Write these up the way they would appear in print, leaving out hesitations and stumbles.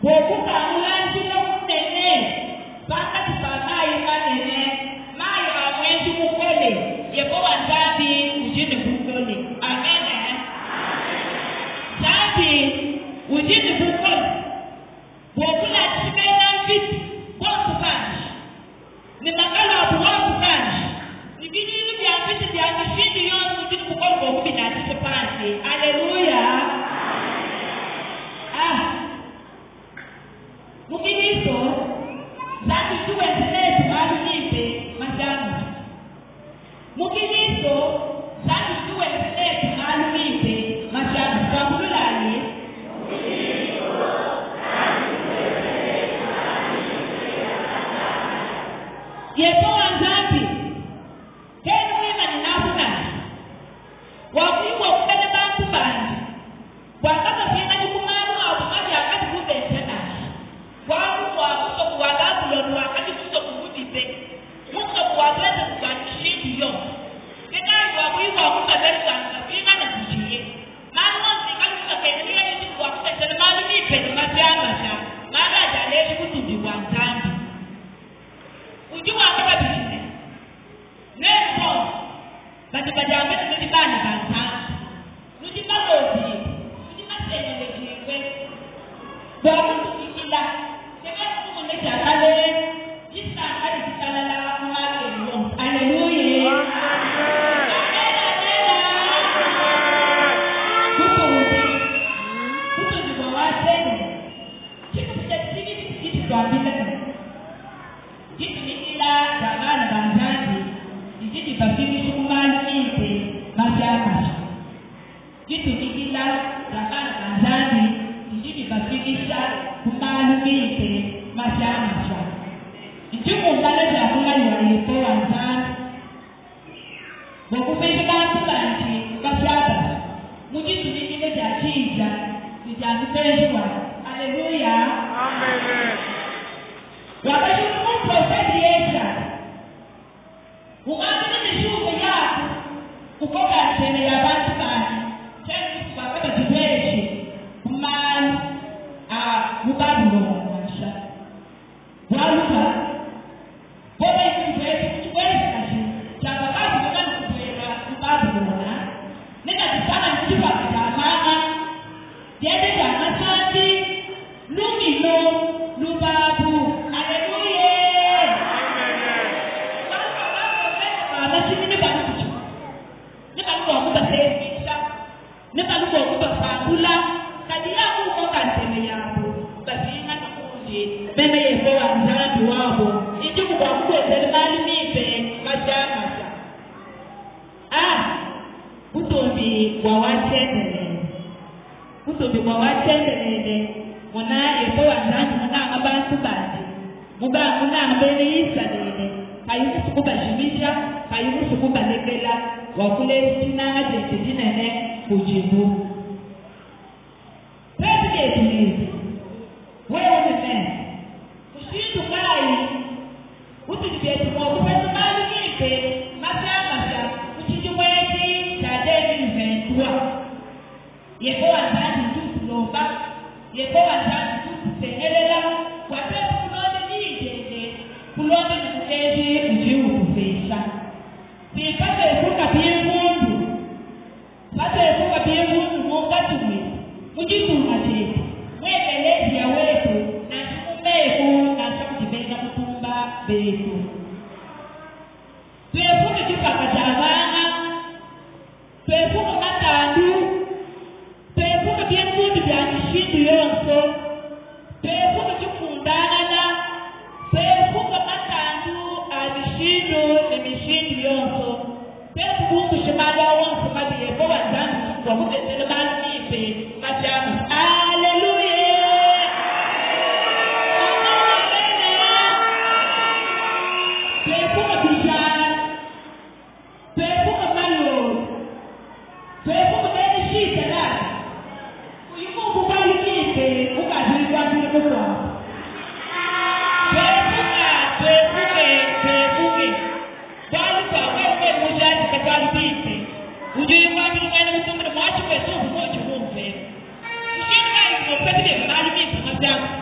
Bua kukangula njila munene pankatshi pa mayi manene, mayi a muenji mukole, Yehowa Nzambi udi ne bukole. Amene. Nzambi udi ne bukole bua kuladisha bena mvita bonso panshi, ne makalu abu onso panshi, ne biluilu bia mvita bia mishindu yonso, udi ne bukole bua kubiladisha panshi. Aleluya! Ah! Mu Kilisto, Nzambi udi wenza netu malu mimpe mapiamapia. Mu Kilisto, Nzambi udi wenza netu malu mimpe mapiamapia. Tuambululayi. Yehowa Nzambi kena muimanyinapu nansha. Wakuyi bua kubela bantu bandi bua kabapinganyi ku malu abu mabi akadibu benza nansha. Bualu bua musoko wa Babulona wakadi musoko mubi be, musoko wa buenzeji bua mishindu yonso. Ke kayi wakuyi bua kubabela bua ne bapingane kudiye. Malu onso ikale mubakengele, yeye udi ne bua kubenzela malu mimpe ne mapiamapia, malu adi aleja butumbi bua Nzambi. Udi wamba kabidi ne, Nuenu bonso badi badiamba ne nudi bana ba Nzambi, nudi balombibue, nudi basengeledibue bua kutumikila, ke nuenu kumona diakalenga, disanka ne ditalala mu malu enu onso. Aleluya! Amen, amen. Butumbi, butumbi bua wa tshiendelele. Tshitupa tshia tshibidi tshidi tshituambila ne, Ditumikila dia bana ba Nzambi didi dibafikisha ku malu mimpe mapiamapia. Ditumikila dia bana ba Nzambi didi dibafikisha ku malu mimpe mapiamapia. Ndikumbana dia mulayi wa Yehowa Nzambi bua kupesha bantu bandi bapiabapia mu ditumikila dia Diyi diandi ne dia mukenji wandi. Aleluya! Wakajinga muprofete Yeshaya umuambile ne, Juka, yaku ukoka ntema ya bantu banyi tshiena mutu bua kabadibueji ku malu a mu Babulona nansha. Bualu bua bobo kudibueja mu tshibuejakaji tshia bakadi bamane kubuela mu Babulona, nebadisangane mu dipanga dia manga, dienda dia masandi, Lumino lubabu. Aleluye! Bualu bua baprofete ba mashimi nebalue kudibu, nebalue bua kubasesuisha, nebalue bua kubapambula, kadi yabu ukoka ntema yabu, bapingana kundi meme Yehowa Nzambi wabu, ndiku bua kubuenzela malu mimpe mapiamapia. A Butumbi bua wa tshiendelele. Butumbi bua wa tshiendelele. Mona, Yehowa Nzambi munanga bantu bandi, munanga bena Isalele, kayi musue kubajimija, kayi musue kubalekela, wakuleja dinanga diende dinene kudibu. Tuetu bietu netu, wewe ne meme, mushindu kayi utudi bietu mua kupeta malu mimpe mapiamapia mu tshidimu etshi tshia 2023? Yehowa Nzambi udi utulomba, Yehowa Nzambi udi utusengelela bua tuetu kulonda Diyi diende, kulonda ne mukenji udiye utupesha. Bipatuepuka bimvundu. Patuepuka bimvundu munkatshi muetu, mu ditunga dietu, mu ekeleziya wetu, nansha mu meku nansha kudi bena mutumba betu. Tuepuke dipaka dia manga, tuepuke matandu, tuepuke bimvundu bia mishindu yonso, tuepuke difundangana, tuepuke matandu a mishindu ne mishindu yonso. Tuetu bumbushe malu aa onso mabi, Yehowa Nzambi udi bua kutenzela malu mimpe mapiamapia. Aleluya! Tuepuke bijana, tuepuke malolo, tuepuke bena shitalala. Kuyi mumvue bualu buimpe, ukadi uyi kuambila mukuabu. Tuepuka, tuepuke, tuepuke. Bualu bua wewe kuena mujadike bualu buimpe, udi uya kuambila muena mutumba ne, Muatshi wetu uvua muudi mumvue. Mushindu kayi udi mua kupeta biebe malu mimpe mapiamapia?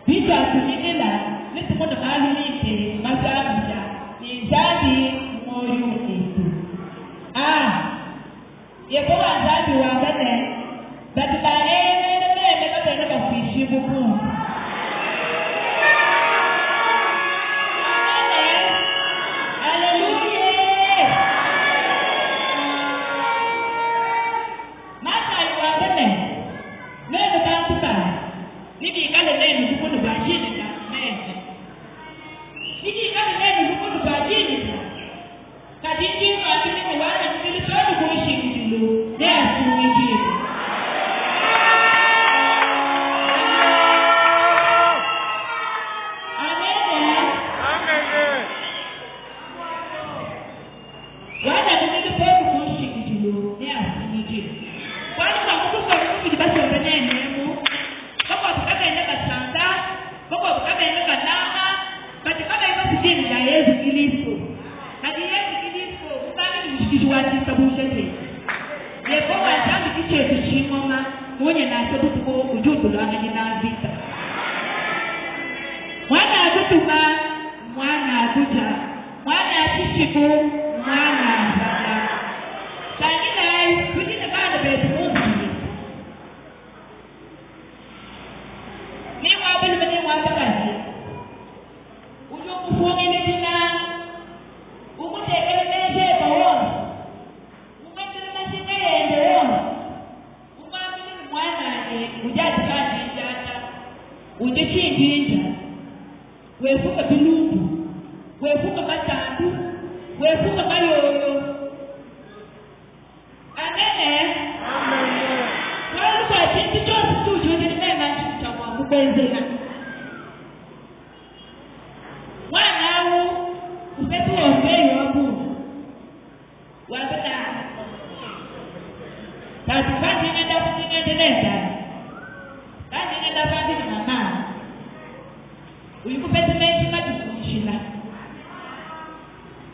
Bituatumikila, netumone malu mimpe mapiamapia ne Nzambi mu muoyo wetu. A Yehowa Nzambi wamba ne, Badi bangeyemena meme kabena bafuishibue bundu. Amene. Aleluya. Matayi wamba ne, Nuenu bantu banyi, nebikale nenu lukuna bua dina dianyi meme. Nebikale nenu lukuna bua dina dianyi. Kadi ndi nnuambila ne, wananukila too ne ku nshikidilu neasungidibue. Amene. Wananukila too ne ku nshikidilu neasungidibue. Bualu bua mu musoko munudi basombe nenu emu, bakuabu kabena basanka, bakuabu kabena bananga badi kabayi basue dina dia Yezu Kilisto. Kadi Yezu Kilisto mubangi ne mushikiji wa ditabuja dietu. Yehowa Nzambi ki tshietu tshingoma, munya nansha butuku udi utuluanganyina mvita. Muana a kutuma, muana a kudia, muana a tshishiku, muana a nzala. Tangilayi, tudi ne bana betu mu nzubu yetu. Ni ngua balume ni ngua bakaji. Udi ukufungila dinanga, umutekele meji ebe wonso, umuenzele majinga ende wonso, umuambile ne, Muananyi udi atshikandindiata, udi tshindindia. Wepuka bilumbu, wepuka matandu, wepuka mayoyo. Amene. Bualu bua tshintu tshionso tshiudi udi ne meme ntshintu tshia mua kukuenzela. Muana au upete orgueil wa bungi wamba na tatu pandi ngenda ndi ngenda nenda pandi ngenda pandi ne mama uyu kupete meji mabi mu njila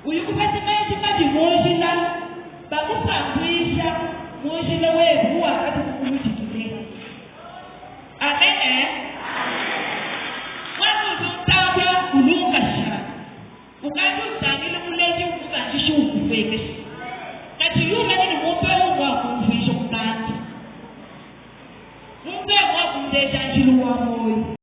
Uyu mupete meji mabi mu njila, bakupambuisha mu njila webe uwakadi mukuludikile. Amene. Muana udi untambua ulunkasha, ukadi utangila muledi umubandisha umupuekesha, katshiyi umanya ne muntu eu ngua kumvuija ku bantu, muntu eu ngua kundeja njilu wa muoyo.